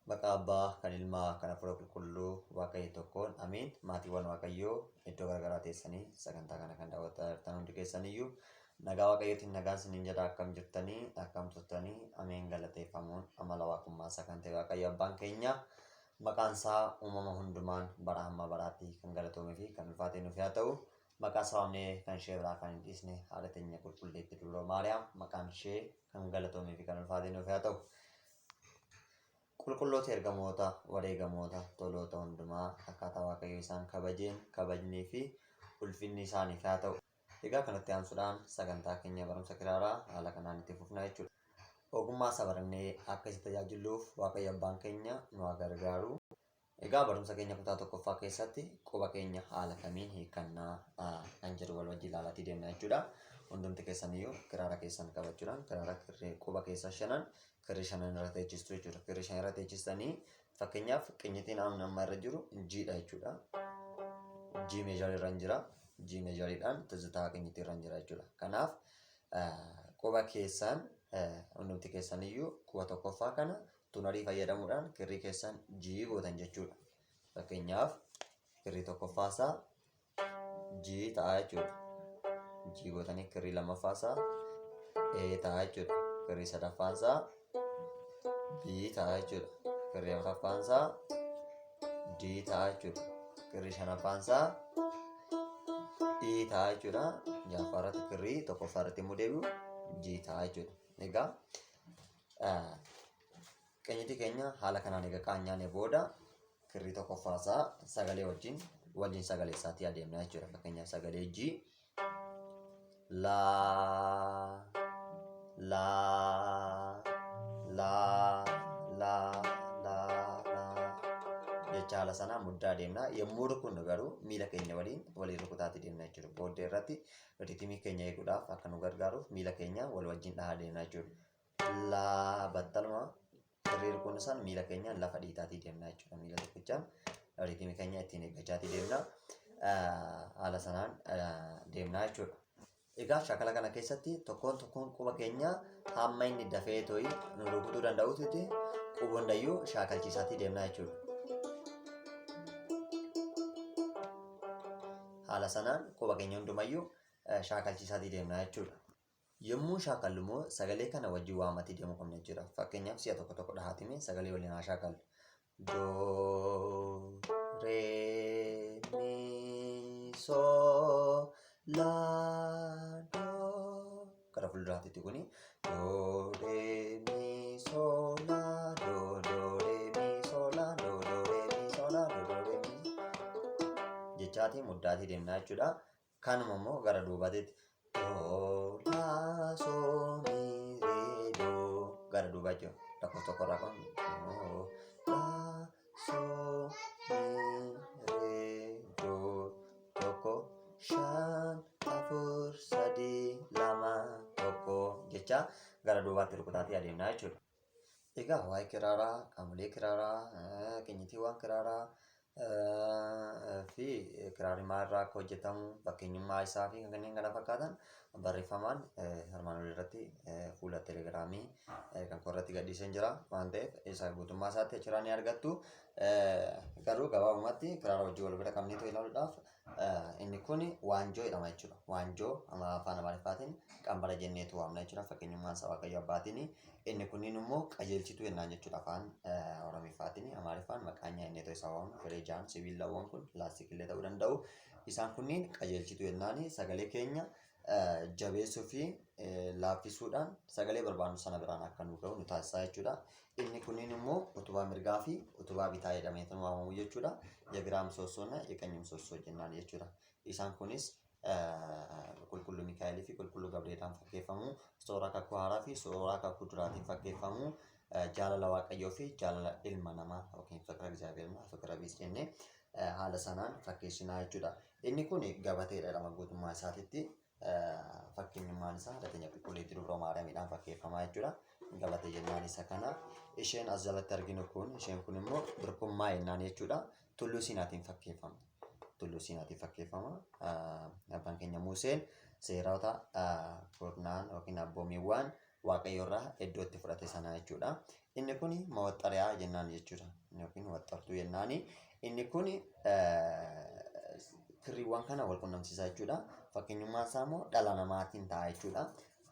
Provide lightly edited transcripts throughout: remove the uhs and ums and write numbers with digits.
Maqaa Abbaa, kan Ilmaa, kan Hafuura Qulqulluu Waaqayyo tokkoon ameen. Maatiiwwan Waaqayyoo iddoo garaagaraa teessanii sagantaa kana kan daawwataa jirtan hundi keessaniyyuu nagaa Waaqayyootiin nagaan isiniin jedha. Akkam jirtanii, akkam turtanii? Ameen. Galateeffamuun amala waaqummaa isaa kan ta'e Waaqayyo Abbaan keenya maqaan isaa uumama hundumaan bara hamma baraatti kan galatoomee fi kan ulfaatee nuuf haa ta'u. Maqaa isaa waamnee kan ishee biraa kan hin dhiisne haadha teenya qulqulleetti Dubroo Maariyaam maqaan ishee kan galatoomee fi kan ulfaatee nuuf haa ta'u. Qulqulloota ergamoota, wareegamoota, toloota hundumaa akkaataa Waaqayyo isaan kabajeen kabajnii fi ulfinni isaaniif haa ta'u. Egaa kanatti aansuudhaan sagantaa keenya barumsa kiraaraa haala kanaan itti fufna jechuudha. Ogummaa isaa barannee akka isa tajaajilluuf Waaqayyo Abbaan keenya nu haa gargaaru. Egaa barumsa keenya kutaa tokkoffaa keessatti quba keenya haala kamiin hiikkannaa kan jedhu wal wajjin ilaalaatii deemna jechuudha. Hundumti keessaniyyuu kiraara keessan qabachuudhaan kiraara kirrii quba keessan shanan kirrii shanan irra teechistu jechuudha. Kirrii shan irra teechistanii fakkeenyaaf qinyitiin amma irra jiru G dha jechuudha. G meeshaa irra hin jira. G meeshaadhaan tizzitaa qinyitii irra hin jira jechuudha. Kanaaf quba keessan hundumti keessaniyyuu quba tokkoffaa kana tunarii fayyadamuudhaan kirrii keessan G gootan jechuudha. Fakkeenyaaf kirrii tokkoffaa isaa G ta'a jechuudha. G gootanii kirrii lammaffaa isaa A ta'a jechuudha. Kirrii sadaffaan isaa B ta'a jechuudha. Kirrii afuraffaan isaa D ta'a jechuudha. Kirrii shanaffaan isaa E ta'a jechuudha. Ja'affaa irratti kirrii tokkoffaa irratti immoo deebi'u G ta'a jechuudha. Egaa Qinyitii keenya haala kanaan egaa qaanyaane booda kirrii tokkoffaa isaa sagalee wajjin waliin sagalee isaatii adeemna jechuudha. Fakkeenyaaf sagalee G laa laa laa laa laa laa jecha haala sanaa muddaa deemna. Yommuu rukunnu garuu miila keenya waliin waliin rukutaatii deemna jechuudha. Booddee irratti riitimii keenya eeguudhaaf akka nu gargaaruuf miila keenya wal wajjin dhahaa deemna jechuudha. Laa battaluma sirrii rukunnu san miila keenyaan lafa dhiitaatii deemna jechuudha. Miila tokkichaan riitimii keenya ittiin eeggachaatii deemna. Haala sanaan deemna jechuudha. Egaa shaakala kana keessatti tokkoon tokkoon quba keenya hamma inni dafee to'i nu rukutuu danda'utti quba hundayyuu shaakalchiisaatii deemna jechuudha. Haala sanaan quba keenya hundumayyuu shaakalchiisaatii deemna jechuudha. Yommuu shaakallu immoo sagalee kana wajjin waamatii deemuu qabna jechuudha. Fakkeenyaaf si'a tokko tokko dhahaatime sagalee waliin haa shaakallu. Do, re, mi, so, la, do. Gara fuulduraatitti kuni do, re, mi, so, la, do, do, re, mi, so, la, do, do, re, mi, so, la, do, do, re, mi. Jechaatii muddaatii deemnaa jechuudha. Kanuma immoo gara duubaatitti do la so mi re do gara duubaa jiru lakkoofsa tokko irraa kun do la so mi re do tokko shan afur sadii lama tokko jecha gara duubaatti rukutaatii adeemnaa jechuudha. Egaa waa'ee kiraaraa, qaamolee kiraaraa, qinyitiiwwan kiraaraa fi kiraarri maalirraa akka hojjetamu, fakkeenyummaa isaa fi kanneen kana fakkaatan barreeffamaan armaan olii irratti fuula telegiraamii kan koo irratti gadhiiseen jira waan ta'eef isa guutummaa isaatti achirraa ni argattu. Garuu gabaabumatti kiraara wajjin wal bira qabnee ilaaluudhaaf Inni kun waanjoo jedhama jechuudha. Waanjoo afaan Amaariffaatiin qambara jenneetu waamna jechuudha. Fakkeenyummaan isaa Waaqayyo Abbaatiin. Inni kunniin immoo qajeelchituu jennaan jechuudha afaan Oromiffaatiin. Amaariffaan maqaanyaa jenneetoo isaa waamna. Firee jaan sibiilawwan kun laastikillee ta'uu danda'u. Isaan kunniin qajeelchituu jennaani sagalee keenya jabeessuu fi laaffisuudhaan sagalee barbaannu sana biraan akka nu ga'u nu taasisaa jechuudha. Inni kunniin immoo utubaa mirgaa fi utubaa bitaa jedhamee kan waamamu jechuudha. Yegiraa misoossoo na yeqanyi misoossoo jennaan jechuudha. Isaan kunis qulqulluu Mikaa'elii fi qulqulluu Gabreelaan fakkeeffamu. Suuraa kakuu haaraa fi suuraa kakuu duraatiin fakkeeffamu. Jaalala Waaqayyoo fi jaalala ilma namaa yookiin fiqira Egzaabeerna fiqira biis jennee haala sanaan fakkeessinaa jechuudha. Inni kun gabateedha jedhama guutummaa isaatitti. Fakkeenyummaan isaa haadha teenya qulqulleettii dubroo Maariyaamiidhaan fakkeeffamaa jechuudha. Gabatee jennaan isa kana. Isheen as jalatti arginu kun isheen kun immoo birkummaa jennaan jechuudha. Tulluu Siinaatiin fakkeeffama. Tulluu Siinaatiin fakkeeffama. Abbaan keenya Museen seerota kurnaan yookiin abboomiiwwan Waaqayyo irraa iddoo itti fudhate sana jechuudha. Inni kun mawaxxariyaa jennaan jechuudha. Yookiin waxxartuu jennaani. Inni kun kirriiwwan kana wal qunnamsiisa jechuudha. Fakkeenyummaan isaa immoo dhala namaatiin ta'a jechuudha.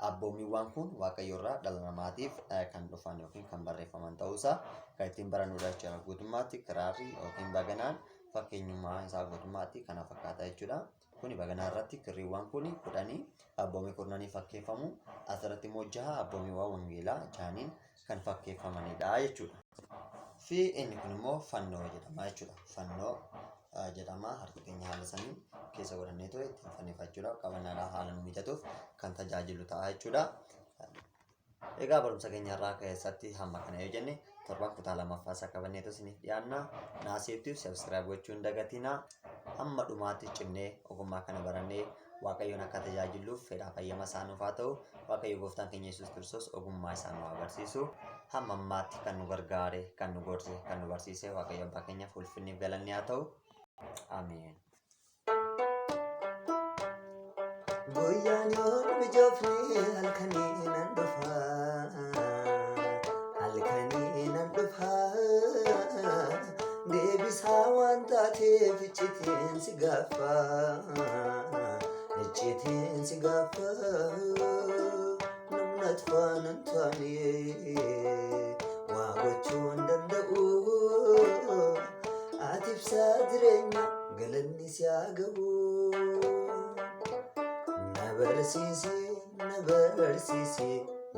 Abboommiiwwan kun Waaqayyo irraa dhala namaatiif kan dhufan yookiin kan barreeffaman ta'uusaa kan ittiin barannudha jechuudha. Guutummaatti kiraarri yookiin baganaan fakkeenyummaa isaa guutummaatti kana fakkaata jechuudha. Kuni baganaa irratti kirriiwwan kun kudhanii abboommii kurnanii fakkeeffamu. Asirratti immoo jaha abboommiiwwan wangeelaa jahaniin kan fakkeeffamanidha jechuudha. Fi inni kun immoo fannoo jedhama jechuudha. Fannoo jedhama. Harka keenya haala saniin keessa godhannee ture ittiin fannifachuudhaaf qabannaadhaaf haala nu mijatuuf kan tajaajilu ta'a jechuudha. Egaa barumsa keenya irraa keessatti hamma kana yoo jenne torban kutaa lammaffaa isaa qabanneetu isiniif dhiyaanna. Naasiiftiif subscribe gochuu hin dagatinaa. Hamma dhumaatti cimnee ogummaa kana barannee Waaqayyoon akka tajaajilluuf fedhaa fayyama isaa nuuf haa ta'u. Waaqayyo gooftaan keenya Yesuus Kiristoos ogummaa isaa nu haa barsiisu. Hamma ammaatti kan nu gargaare, kan nu gorse, kan nu barsiise Waaqayyo abbaa keenyaaf ulfinniif galanni haa ta'u. Ameen. Guyyaan yoon mijoofne halkanii nan dhufa. Halkanii nan dhufa. Deebisaa waan taateef iccitiin si gaaffa. Iccitiin si gaaffa. Namni ati faana hin taane waa gochuu hin danda'u. Ati ibsaa jireenya galanni si haa ga'u. Na barsiisi, na barsiisi,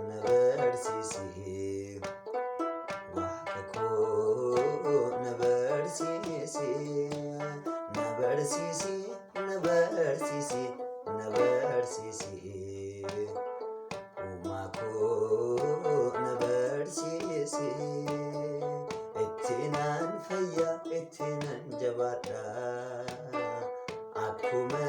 na barsiisi. Waaqa koo na barsiisi, na barsiisi, na barsiisi, na barsiisi. Uumaa koo na barsiisi. Itti nan fayya, itti nan jabaadha. Akkuma